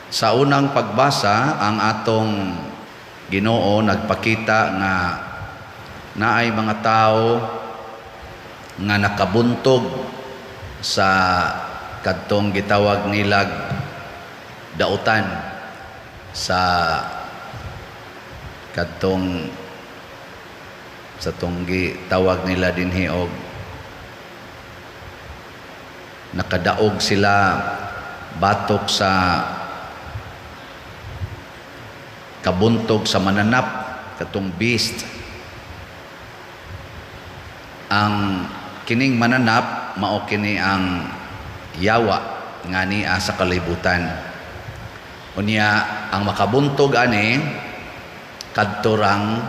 Sa unang pagbasa, ang atong Ginoo nagpakita nga naay mga tao nga nakabuntog sa kadtong gitawag nilag dautan, sa kadtong sa tong gitawag nila dinhi og nakadaog sila batok sa kabuntog sa mananap, katong beast. Ang kining mananap mao kini ang yawa nga nia sa kalibutan. Unya ang makabuntog ani kadto rang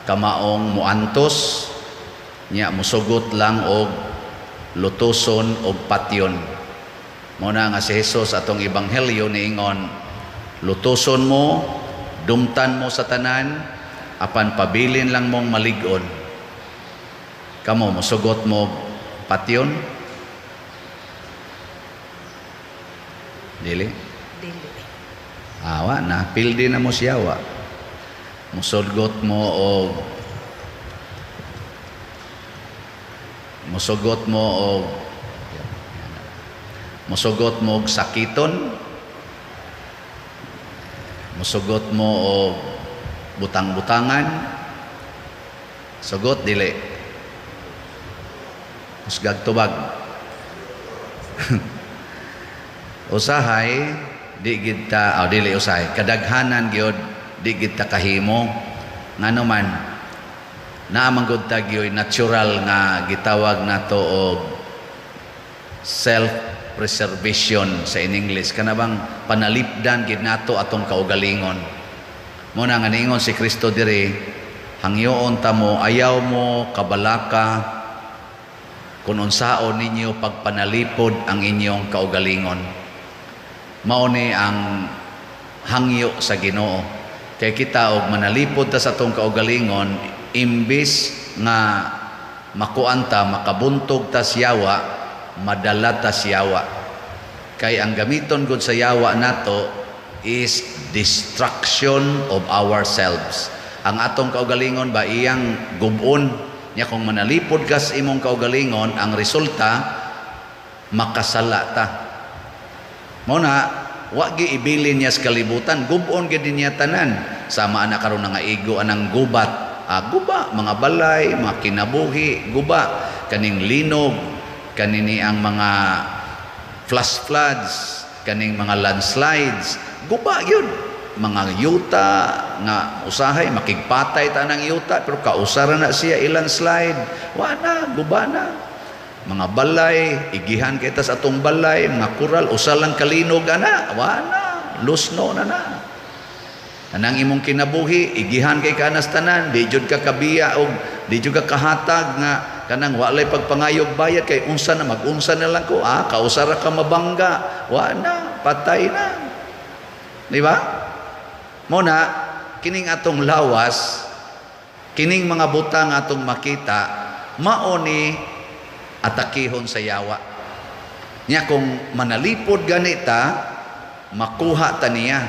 kamaong muantos nya musugot lang og lutuson og patyon. Mao na nga si Jesus atong ebanghelyo niingon, "Lutuson mo, dumtan mo sa tanan, apan pabilin lang mong malig-on." Kamo, musugot mo patyon? Dili? Dili. Awa na, pildi na mo siya wa. Musugot mo og musugot mo og musugot mo og sakiton, musugot mo og butang-butangan, sugot dili, husgag tubag. Usahay di gid ta, oh, dili usahay, kadaghanan gyud di gid ta kahimo. Ngano man naa man gud ta gyoy natural nga gitawag nato og self preservation sa in English, kana bang panalipdan gid nato atong kaugalingon. Mo na nga niingon si Kristo diri, hangyoon ta mo, ayaw mo kabalaka kung unsaon ninyo pagpanalipod ang inyong kaugalingon. Mao ni ang hangyo sa Ginoo. Kay kita og manalipod ta sa atong kaugalingon, imbis nga makuan ta, makabuntog ta sa yawa, madala ta sa yawa. Kay ang gamiton gud sa yawa nato is destruction of ourselves. Ang atong kaugalingon ba iyang gubon niya. Kung manalipod ka sa imong kaugalingon, ang resulta makasala ta. Mao na wa gi ibilin niya sa kalibutan, gubon gyud niya tanan. Sama ana karon nga igo anang gubat, guba mga balay, mga kinabuhi, guba kaning linog, kanini ang mga flash floods, kaning mga landslides, guba gyud mga yuta nga usahay makigpatay ta ng yuta pero kausara na siya ilang slide, wa na, guba na mga balay, igihan kita sa atong balay, mga kural, usa lang kalinog ana, wa na, lusno na na. Anang imong kinabuhi, igihan kay kanas tanan, di jud ka kabiya og di jud ka kahatag nga kanang walay pagpangayog bayad kay unsa na, mag-unsa na lang ko, kausara ka mabangga, wa na, patay na. Di ba? Mo na kining atong lawas, kining mga butang atong makita, mao ni atakihon sa yawa. Nya kung manalipod ganita, makuha ta niya.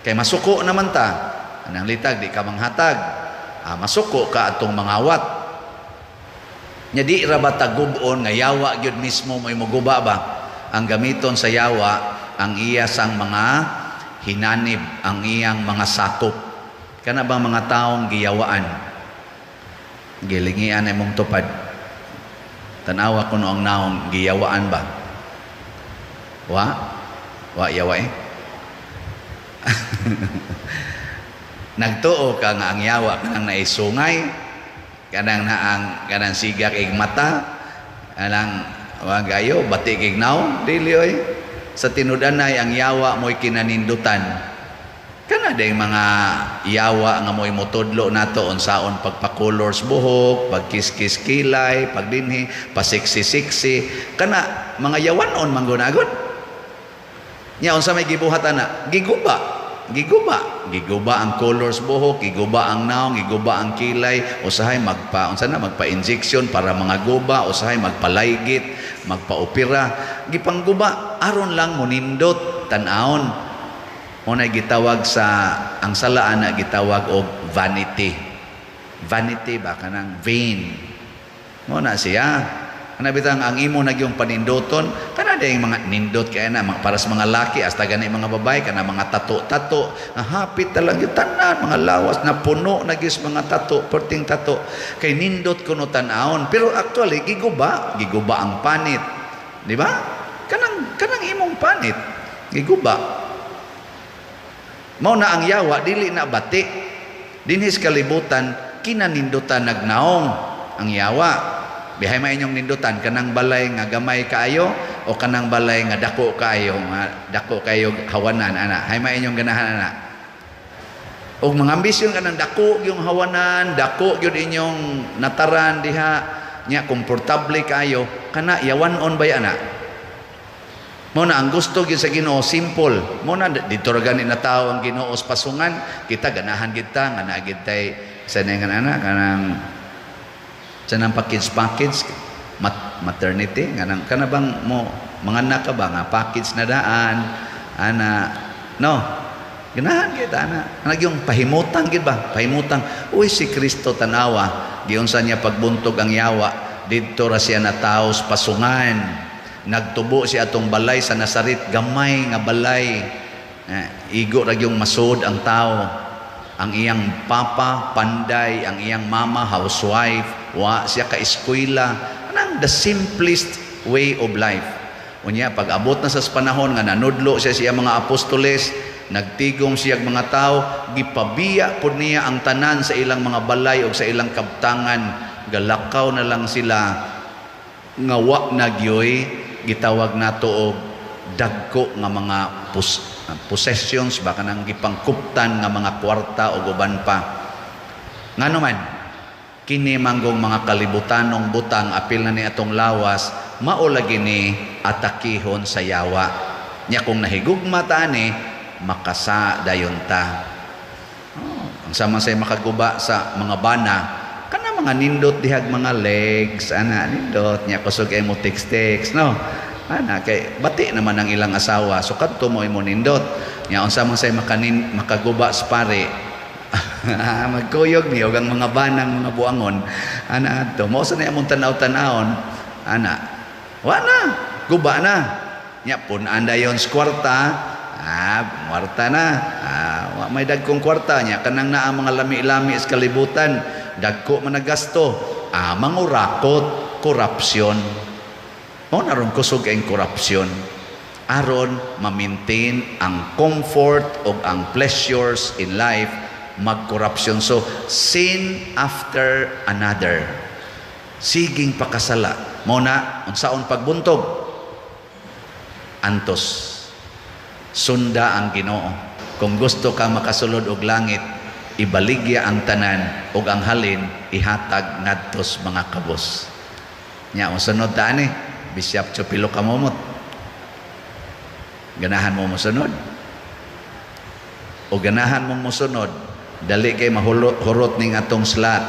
Kay masuko naman ta. Anang litag di ka manghatag. Masuko ka atong mangawat. Nya di ra ba tagub-on nga yawa gyud mismo mo'y muguba ba? Ang gamiton sa yawa ang iya sang mga hinanib, ang iyang mga sakop. Kana bang mga taong giyawaan? Gilingian imong tupad. Tanawa kuno ang naong giyawaan ba? Wa? Wa yawa eh? Nagtuo ka nga ang yawa kanang naisungay, kanang naang kanang sigak ig mata, kanang wa gayo batik ig naong, dili oy. Sa tinud-anay ang yawa mo'y kinanindutan. Kana ding mga yawa nga mo'y motudlo nato unsaon pagpa-colors buhok, pagkiskis kilay, pagdinhi, pasiksi-siksi, kana mga yawanon manggunagod. Nya unsa may gibuhat ana? Giguba. Giguba. Giguba ang colors buhok, giguba ang naong, giguba ang kilay, usahay magpa unsa na magpa-injection para mga guba, usahay magpalaygit, magpa-opera, gipangguba aron lang monindot tan-awon. Mo na gitawag sa ang sala ana, gitawag og vanity. Vanity ba, kanang vain. Mo na siya. Kana bitang ang imo na gyung paninduton, kana dayong mga nindot kay na mga para sa mga laki, hasta gani mga babae, kana mga tato-tato, ang hapit talaga tanan mga lawas na puno na gyud mga tato, perting tato kay nindot kuno tan-awon, pero actually giguba, giguba ang panit. Di ba? Kanang imong panit giguba. Mao na ang yawa dili na bati. Dinhis kalibutan kinanindutan nagnaong ang yawa. Bihay may inyong nindutan kanang balay nga gamay kaayo o kanang balay nga dako kaayo, nga dako kayo hawanan ana. Hay may inyong ganahan ana. Og mga ambisyon kanang dako yung hawanan, dako gyud inyong nataran diha nya, komportable kaayo kana, yawan-on bay ana. Mo na ang gusto gyud sa Ginoo, simple. Mo na didto ra gani na tao ang Ginoo sa pasungan, kita ganahan kita nga naa gid tay sa nga ana kanang sa nang package package maternity nga nang kana bang mo manganak ka ba nga package na daan ana, no? Ganahan kita ana, ana yung pahimutang gid ba, pahimutang. Uy, si Kristo, tanawa giunsa niya pagbuntog ang yawa. Didto ra siya natawo sa pasungan. Nagtubo siya atong balay sa Nazaret, gamay nga balay. Eh, igo ra gyung masud ang tao. Ang iyang papa panday, ang iyang mama housewife, wa siya ka eskwela, anang the simplest way of life. Unya pag abot na sa panahon nga nanudlo siya siya mga apostoles, nagtigom siya mga tao, gipabiya pud niya ang tanan sa ilang mga balay o sa ilang kabtangan. Galakaw na lang sila nga wa na gyoy gitawag nato og dagko nga mga possessions ba, kanang gipangkuptan nga mga kwarta o uban pa. Ngano man kini manggong mga kalibutanong butang, apil na ni atong lawas, mao lagi ni atakihon sa yawa. Nya kung nahigugma ta ani, makasa dayon ta. Oh, ang sama say makaguba sa mga bana, kana mga nindot dihag mga legs ana, nindot nya, kusog ay mo text text, no? Ana kay bati naman ang ilang asawa, so kadto mo imo nindot. Nya unsa man say makanin makaguba sa pare, magkuyog ni og ang mga banang mga buangon ana adto mo sa niya among tanaw-tanawon ana, wa na guba na. Nya pun-an dayon sa kwarta, kwarta na, wa may dagkong kwarta. Nya kanang naa mga lami-lami sa kalibutan, dagko man nagasto, mangurakot, korupsyon. Mao na ron kusog ang korupsyon aron ma-maintain ang comfort o ang pleasures in life, magkorupsyon. So sin after another, siging pakasala. Mao na unsaon pagbuntog? Antos, sunda ang Ginoo. Kung gusto ka makasulod og langit, ibaligya ang tanan ug ang halin ihatag ngadto sa mga kabos. Nya mosunod ta ani, Bishop Chupilo Kamumot, ganahan mo mosunod? O ganahan mong mosunod, dali kay mahulot hurot ning atong slot.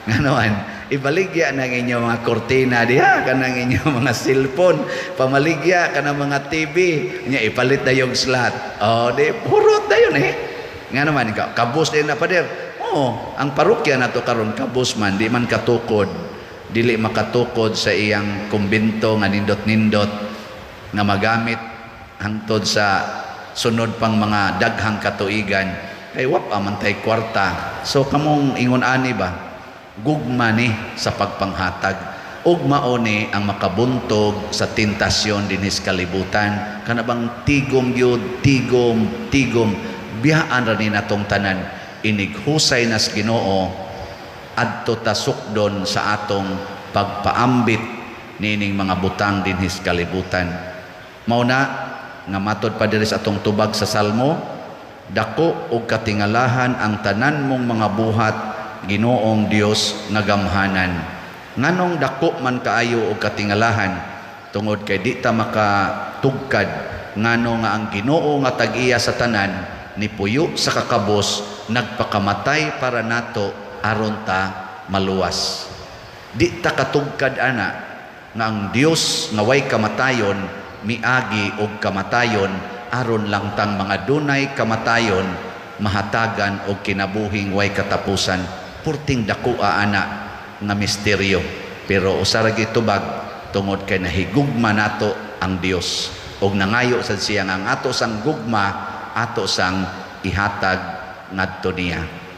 Nganoan ibaligya ng inyong mga kortina diha, kanang inyong mga cellphone, pamaligya kanang mga TV nya, ipalit na yung slot. Oh, di hurot dayon eh. Nga naman ikaw, kabus din na, pader. Oo, ang parokya nato karon kabus man, di man katukod, dili makatukod sa iyang kumbento nga nindot-nindot nga magamit hangtod sa sunod pang mga daghang katuigan kay wa pa man tay kwarta. So kamong ingon ani ba, gugma ni sa pagpanghatag ug mao ni ang makabuntog sa tentasyon dinhis kalibutan. Kana bang tigom gyud, tigom tigom, biyaan ra ni natong tanan. Inighusay nas Ginoo, adto ta sukdon sa atong pagpaambit nining mga butang dinhis kalibutan. Mao na nga matod pa diri sa atong tubag sa Salmo, "Dako og katingalahan ang tanan mong mga buhat, Ginoong Dios nga gamhanan." Nganong dako man kaayo og katingalahan? Tungod kay di ta makatugkad ngano nga ang Ginoo nga tag-iya sa tanan nipuyo sa kakabos, nagpakamatay para nato aron ta maluwas. Di ta katugkad ana nga ang Dios nga way kamatayon miagi og kamatayon. aron lang tang mga dunay kamatayon mahatagan og kinabuhing way katapusan. Purting dakoa ana nga misteryo, pero usa ra gitubag tungod kay nahigugma nato ang Dios og nangayo sad siya nga ang ato sang gugma ato sang ihatag ngadto niya.